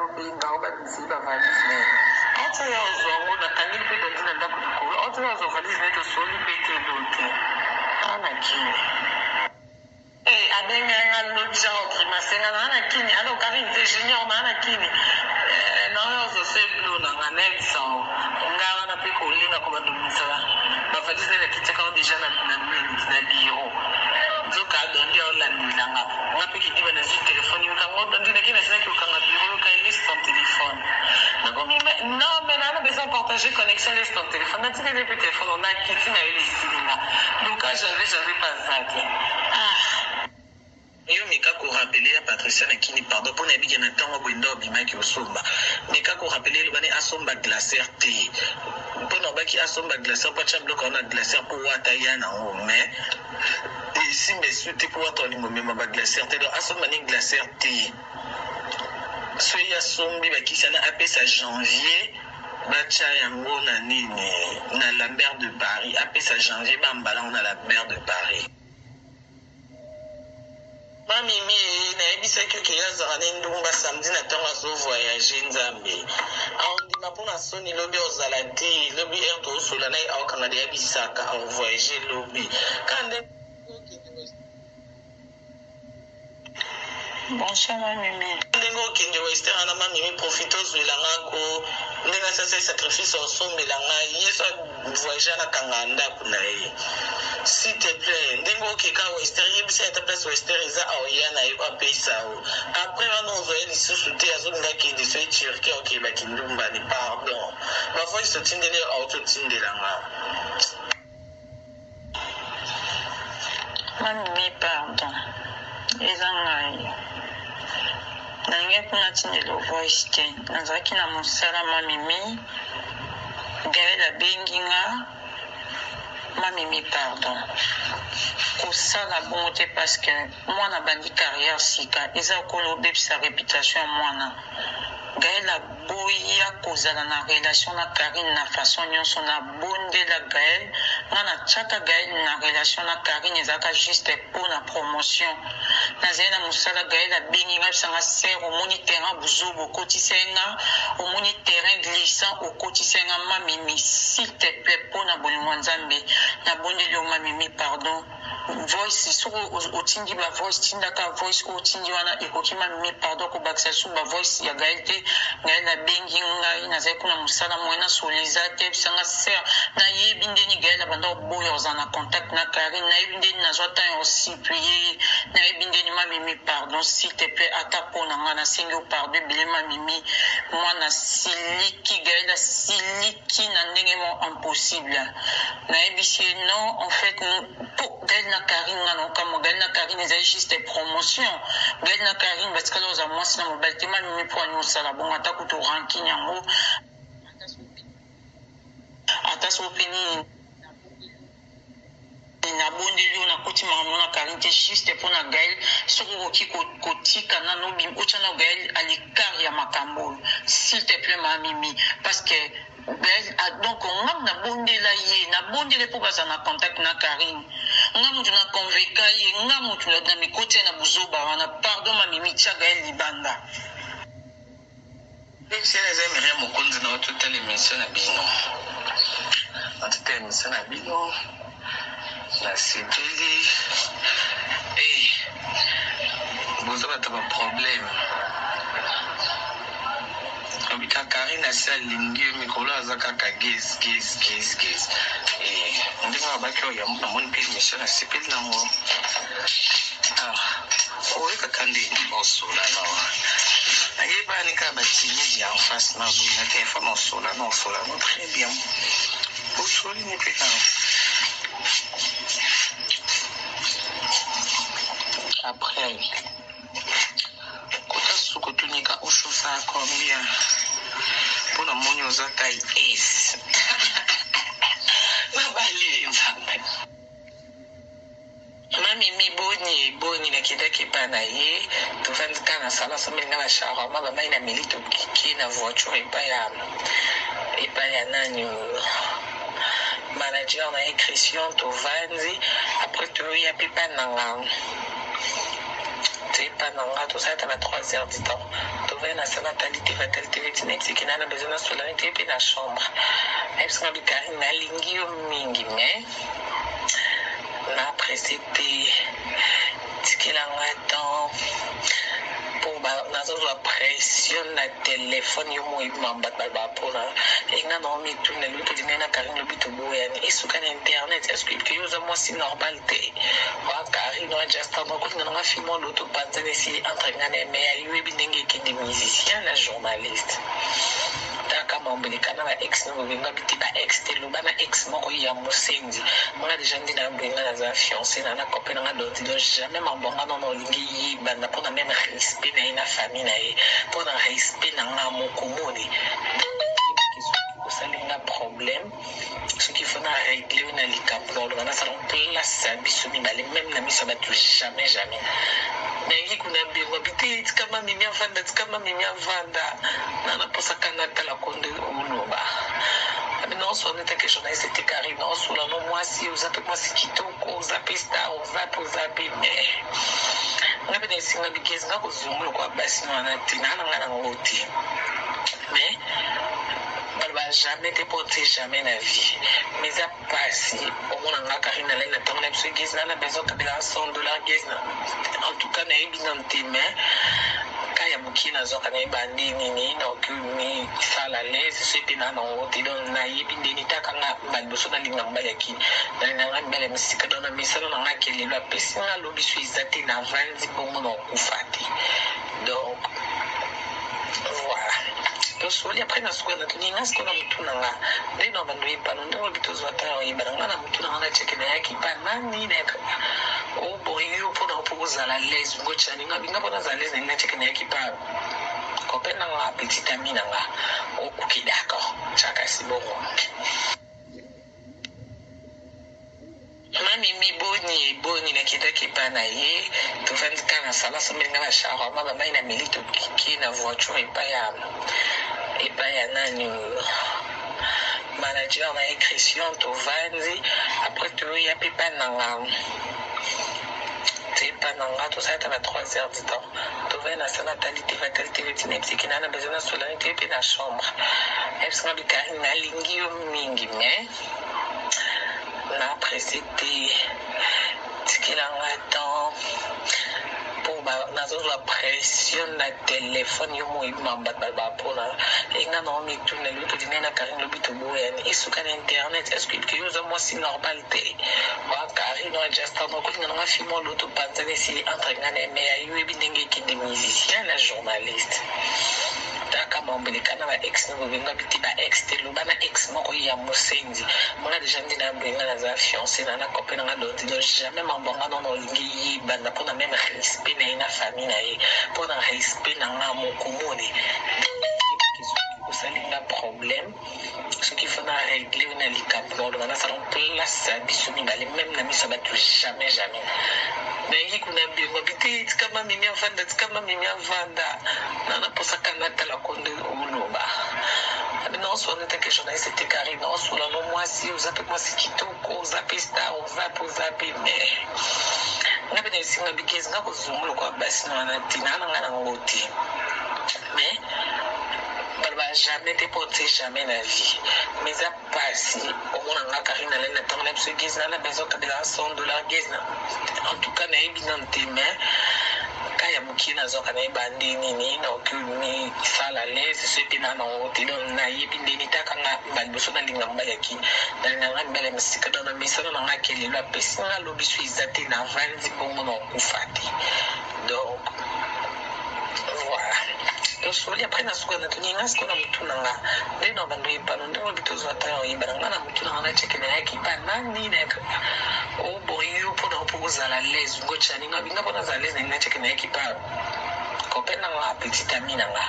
azobenga o babimisa ye ba valise na ye auti oya ozwa yango nakangeli mpe dondi na ndako likolo auti oya ozwa valise na ye tosoli mpe te elote aa na kini. Eh abenga nga lobi genre grimace nga naa na kini allo Carine c'est junior naa na kini eh naoyo ozwa se blue na nga nayebisa yo nga wana pe kolinga kobanda obimisa ba valise naye nakitiaka yango dejà na na nini na bureau nzoka Dondy aolandela nga nga pe kidiba nazui telephone yoka ngo Dondy nake nasilaki kokanga bureau yoka ye laisse ton telephone nakomi mais non mais naa na besoin partager connexion laisse ton telephone natikeli ye pe telephone nakiti na ye esili nga luka janvier janvier pe aza te ah. Yo meka ko rappeler ya Patricia na kini pardon po nayebi ke na tongo boye nde obimaki osomba meka ko rappeler ye loba ne asomba glacer te po na obaki asomba glacer po atia biloko yango na glacer po wata aya na ngo mais esimba esu te po wata olingo mema ba glacer te donc asomba ne glacer te soki asombi bakisi wana apesa janvier batia yango na nini na lambert de Paris apesa janvier ba mbala yango na lambert de Paris. Ma mimi ee nayebisaki yo ke ye azalaka ne ndumba samedi na tongo azo voyage nzambe akondima pona soni lobi akozala te lobi heure tokosola naye akokanga deja bisaka ako voyage lobi kaka nde Bonsoir ma mimi. Ndenge okende western wana ma mimi profite ozuela nga ko ndenge asali sacrifice osombela ngai ye so voyage wana akanga ndaku na ye s'il te plait ndenge okeka western yebisa ye ata place western eza aoya na yo apesa yo après wana ozwa ye lisusu te azolinga akende soki turquie akokende kindumbani pardon ba voice otindeli ye auti otindela nga. Ma mimi pardon eza ngai nalingaki natindela voice te nazalaki na mosala ma mimi Gaël abengi nga ma mimi pardon kosala bongo te parce que mwana abandi carrière sika eza lokola obebisa reputation ya mwana Gaël aboya kozala na relation na Carine na façon nionso na bondela Gaël nga na tiaka Gaël na relation na Carine ezalaka juste po na promotion nazali na musala Gaël abengi nga ayebisa nga sœur omoni terrain buzoba okotisaki nga omoni terrain glissant okotisaki nga ma mimi s'il te plait po na bolingo ya Nzambe na bondeli yo ma mimi pardon Voice soki otindi ba voice tinda kaka voice oyo otindi wana ekoki ma mimi pardon kobakisa lisusu ba voice ya Gaël te Gaël abengi ngai nazali kuna musala moyen nasolola eza te ayebisa nga sœur nayebi ndeni Gaël abanda koboya kozala na contact na Carine nayebi ndeni nazwa temps ya kosupplie ye nayebi ndeni ma mimi pardon s'il te plait ata po na ngai nasengi yo pardon ebele ma mimi mwana asiliki Gaël asiliki ki na ndenge moko impossible nayebisi ye non en fait po Gaël na Carine nga naokamwa Gaël na Carine ezali juste promotion Gaël na Carine batikala kozala mwasi na mobali te ma mimi po ani osala bongo ata kutu rancune yango ata soki pe nini Nabondeli yo nakoti makambo na Carine te juste pona Gaël soki okoki kotika nanu otia nanu Gaël à l'ecart ya makambo oyo s'il te plait ma mimi parce que Gaël donc nga nabondela ye nabondela ye po bazala na contact na Carine nga mutu na convainca ye nga mutu na mikoti ye na buzoba wana pardon ma mimi tia Gaël libanda. Chaine eza Miriam Mokonzi na ototala emission na bino. Ototala emission na bino. Nasepeli. Eh. Boza bato ba problème. Obika Karine asi alingi yo mikolo aza kaka gez gez gez gez. Eh, ndenge babaki oyo namoni mpe emission nasepeli nango. Ah, oyokaka nde osola nawa. Nayebani kaka ba timide ya en face na boye na telefone osola na osola no très bien. Osoli ni mpe kaka. Après, kota suku otunika oshosa combien? Mpo namoni oza taille S. Nabali Nzambe. Ma mimi boni boni nakendaki epa na ye tovandi kaka na salon asombeli nga ba shawarma ba mayi na meli toke na voiture epa ya epa ya nani oyo manager na ye Christian tovandi après toya pe epa na nga toye epa na nga tosala ata ba 3 heures du temps. Tovandi na sala, atali te, atali te, tina etiki na besoin nasola nete mpe na chambre. Nayebisanga bi: "Karine, nalingi yo mingi, mais na presse te, tikelanga temps mpo nazozwa pression na telefone." Yo moyebima bato balobaka mpona enga na omituna lobi tolingai na Karine, lobi toboyani, esuka na internet. Est ce que yo oza mwasi normal te? Wa Karine, wa Justin, bakolinga nanga film oyo topanzana, esili entre nga na ye. Mais ayoyebi ndenge ekende, musicien na journaliste, taka mambo eleka na ba ex na bobenga biti ba ex te. Loba na ex moko ya mosenzi nga deja nde na boye, nga naza fiancé na copain nanga donti. Donc jamais mambo nga nono olingi yebanda, mpona même respect na ye na famille na ye, mpona respect na nga moko. Moni soki osalinga problème, soki faut na régler oyo na likambo na oloba, nasala place ya biso mibale, même na miso ya bato, jamais, jamais. Nayengi kuna bengo bi te: "Tikama mimi avanda, tikama mimi avanda." Na naposaka natala konde oloba abi naoswala etake journaliste te. Karine, naoswala no mwasi, oza mpe mwasi kitoko, oza mpe star, oza mpe, oza mpe, mais nga mpe na esinga bigezi nga kozonga lokola basi wana te, naa na nga nango te. Mais baloba jamais te, mpo te jamais na vie, mais eza mpasi. Omona nga Karine alai na ntango na biso gezi na besoin kabela $100 gezi na. En tout cas nayebi nanu te, mais ka ya mokie nazwaka, nayeba nde nini naoki misala lese so epe na nango te. Donc nayebi ndeni taka nga baliboso nalinga mobali ya kini, nalinga nga mibali ya misika. Donc na misala na nga kelelo apesi nga alobi so eza te, navandi bongo na okufa te. Donc voilà, tosoli. Après na suka natuni nga sikoyo na motu na nga nde na bando oyebana ndenge obi tozwa ta oyebana nga na motu na nga na ceke nayaki pa nani nayaka o bon yo mpona mpo kozala lese ngo tiani nga binga mpona azala lese na ceke nayaki pa copain na nga, petit ami na nga. Ok, d'accord, tiakasi bongo. Mami boni eboni, nakendaki epa na ye, tovandi kaka na sala, asombeli nga bashawarma, bamai na meli, tokiki na voiture epai ya nani, manager na ye Christian. Tovandi, après toyoya mpe epai na nga te, epai na nga tosala ata ba 3 heures du temps. Tovandi na sala, atali te, atali te, tina ebisiki na besoin nasola te mpe na chambre. Ayebisanga bi: "Karine, nalingi yo mingi, mais na presse te, tikelanga temps mpo nazozwa pression na telefone." Yo moyebima bato balobaka mpona enga na omituna lobi tolingai na Karine, lobi toboyani, esuka na internet. Est ce que yo oza mwasi normal te? Wa Karine, wa Justin, bakolinga nanga film oyo topanzana, esili entre nga na ye. Mais ayoyebi ndenge ekende, musicien na journaliste, taka mambo eleka na ba ex na bobenga biti ba ex te. Loba na ex moko ya mosenzi nga deja nde na boye, nga naza fiancé na copain nanga donti. Donc jamais mambo nga nono olingi yebanda, mpona même respect na ye na famille na ye, mpona respect na nga moko. Moni soki osalinga problème, soki faut na régler oyo na likambo na oloba, nasala place ya biso mibale, même na miso ya bato, jamais, jamais. Nayengi kuna bengo bi te: "Tikama mimi avanda, tikama mimi avanda." Na naposaka natala konde oloba abi naoswala etake journaliste te. Karine, naoswala no mwasi, oza mpe mwasi kitoko, oza mpe star, oza mpe, oza mpe, mais nga mpe na esinga bigezi nga kozonga lokola basi wana te, naa na nga nango te. Mais baloba jamais te, mpo te jamais na vie, mais eza mpasi. Omona nga Karine alai na ntango na biso gezi na besoin kabela $100 gezi na. En tout cas nayebi nanu te, mais ka ya mokie nazwaka, nayeba nde nini naoki misala lese so epe na nango te. Donc nayebi ndeni taka nga baliboso nalinga mobali ya kini, nalinga nga mibali ya misika. Donc na misala na nga kelelo apesi nga alobi so eza te, navandi bongo na okufa te. Donc voilà, tosoli. Après na suka natuni nga sikoyo na motu na nga nde na bando oyebana ndenge obi tozwa ta oyebana nga na motu na nga na ceke nayaki pa nani nayaka o bon yo mpona mpo kozala lese ngo tiani nga binga mpona azala lese na ceke nayaki pa copain na nga, petit ami na nga.